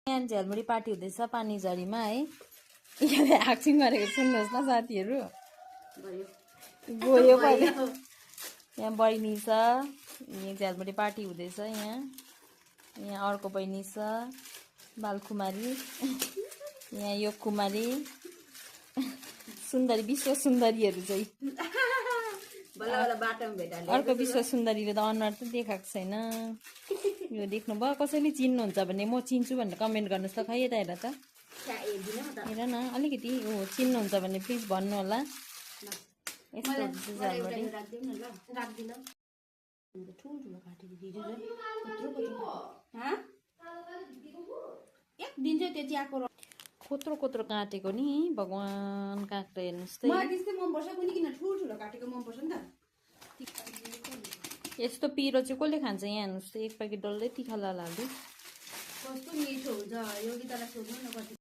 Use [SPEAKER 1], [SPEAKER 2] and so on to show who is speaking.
[SPEAKER 1] यहाँ झ्यालमुरी पार्टी हुँदैछ पानीझरीमा है। यहाँ एक्टिङ गरेको सुन्नुहोस् न साथीहरू। गयो पहिले। यहाँ बहिनी छ, यहाँ झ्यालमुरी पार्टी हुँदैछ। यहाँ अर्को बहिनी छ बालकुमारी, यहाँ यो कुमारी सुन्दरी विश्व सुन्दरीहरू चाहिँ। अर्को विश्व सुन्दरीले त अनुहार त देखाएको छैन। यो देख्नुभयो, कसैले चिन्नुहुन्छ भने म चिन्छु भनेर कमेन्ट गर्नुहोस् त। खै यता हेर त, हेर न अलिकति चिन्नुहुन्छ भने प्लिज भन्नु होला। यस्तो झ्यालमुरी कोत्रो कोत्रो काटेको नि भगवान, काटेर हेर्नुहोस् त। यस्तो पिरो चाहिँ कसले खान्छ यहाँ हेर्नुहोस् त। एक प्याकेट डल्लै तिखाला हाल्दै।